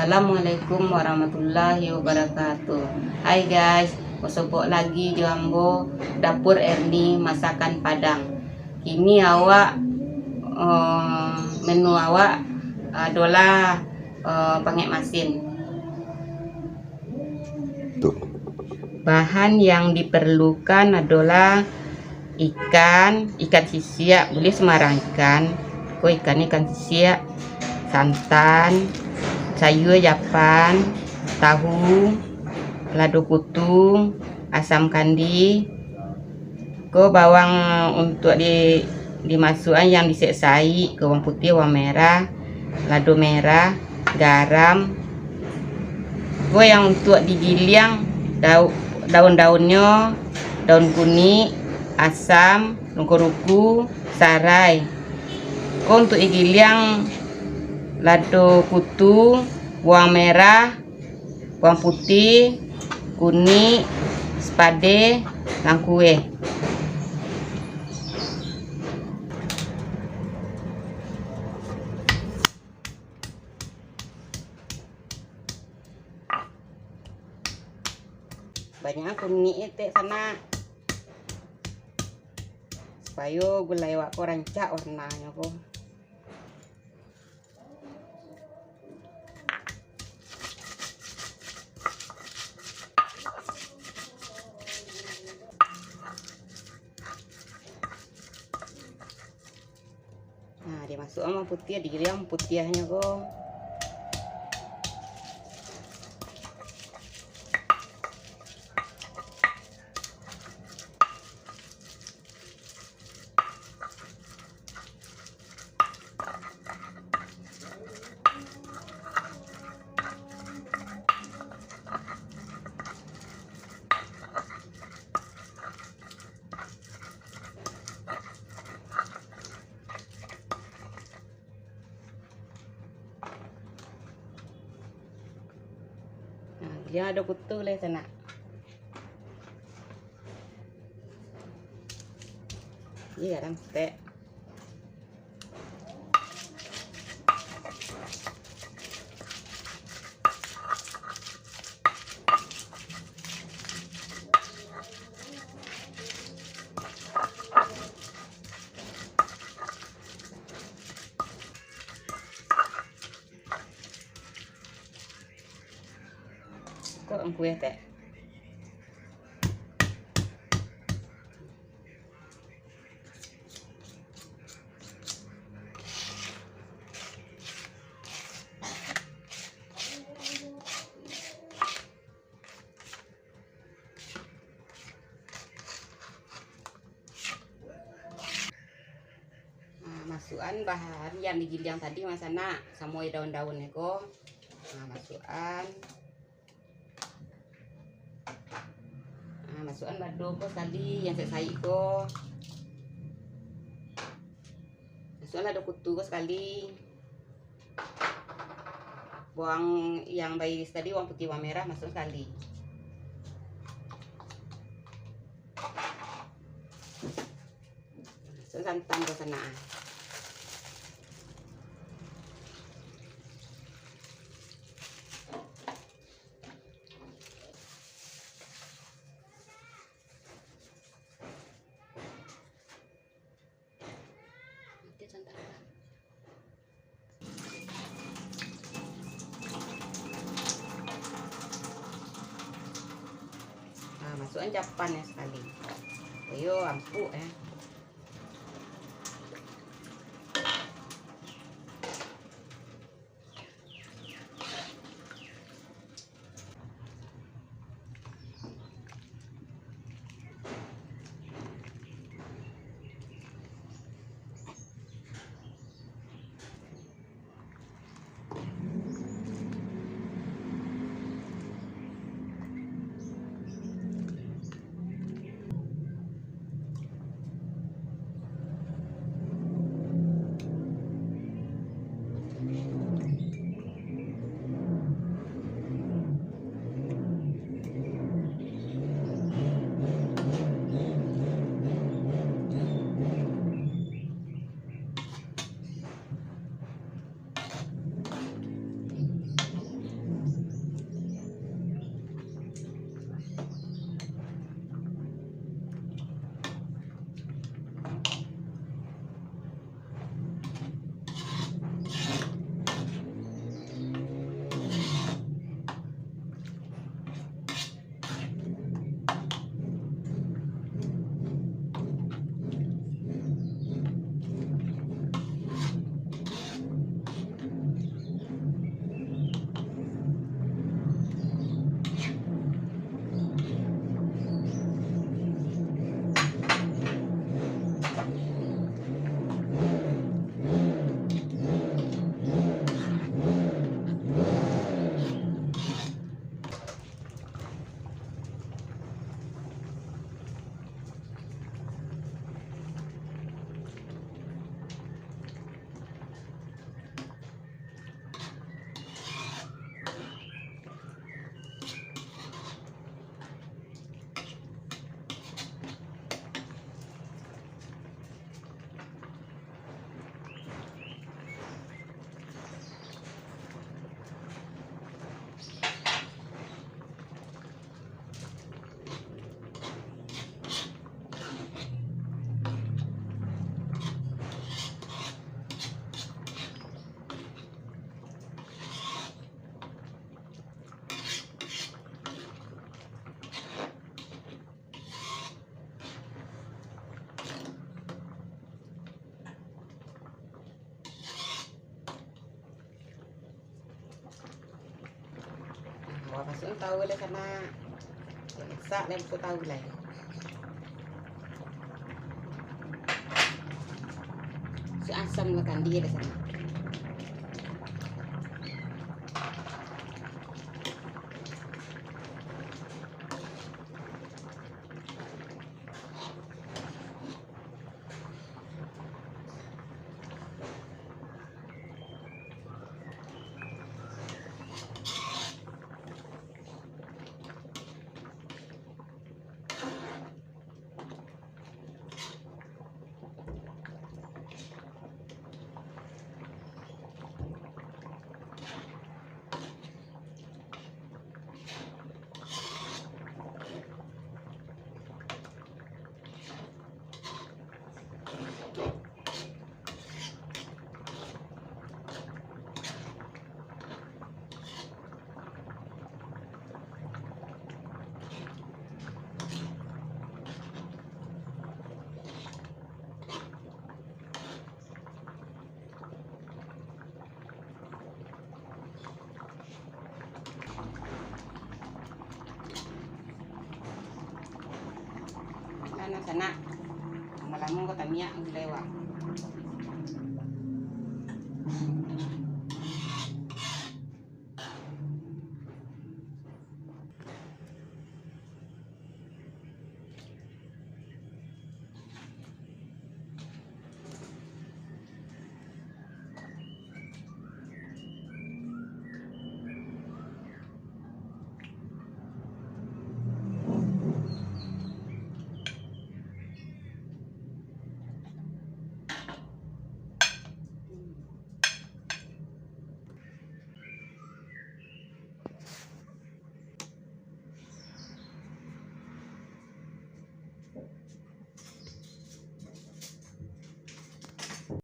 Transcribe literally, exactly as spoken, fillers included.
Assalamualaikum warahmatullahi wabarakatuh. Hai guys, basobok lagi jo ambo, Dapur Erni Masakan Padang. Kini awak, eh, menu awak adolah, eh, pangek masin. Bahan yang diperlukan adolah ikan, ikan sisiak, buliah sumbarang ikan. Ko ikan, ikan sisiak, santan, sayua japan, tahu, lado kutu, asam kandi. Ko bawang untuak di, dimasuakan yang disek-saik, ko bawang putiah, bawang merah, lado merah, garam. Ko yang untuak digiliang, dau-, daun-daunnyo, daun kunik, asam, lungko ruku, sarai. Ko untuak digiliang, lado kutu, bawang merah, bawang putiah, kunik, sipade, langkueh. Banyak kunik e, Tek, sanak, supayo gulai awak ko rancak warnanyo ko. Nah, dimasuakan bawang putiah, digiliang putiahnyo ko. Nah, giliang lado kutu lai, sanak. Iyo, garam saketek. Ko angkuih, Tek. Nah, masuakan bahan yang digiliang tadi, Mas Anak, samo daun-daun ko. Nah, masuakan. Nah, masuakan lado ko sakali, yang saik-saik ko. Masuakan lado kutu ko sakali. Bawang yang bairis tadi, bawang putiah, bawang merah, masuakan sakali. Masuakan santan ko, sanak. Nah, masuakan japan yo sakali. Iyo, ampuk yo. Sudah tahu lah sana. Sak lah, sudah tahu lah. Sudah asam lah kandi lah sana. Lah, nak sanak. Lamo-lamo ko tamiak gulai wak.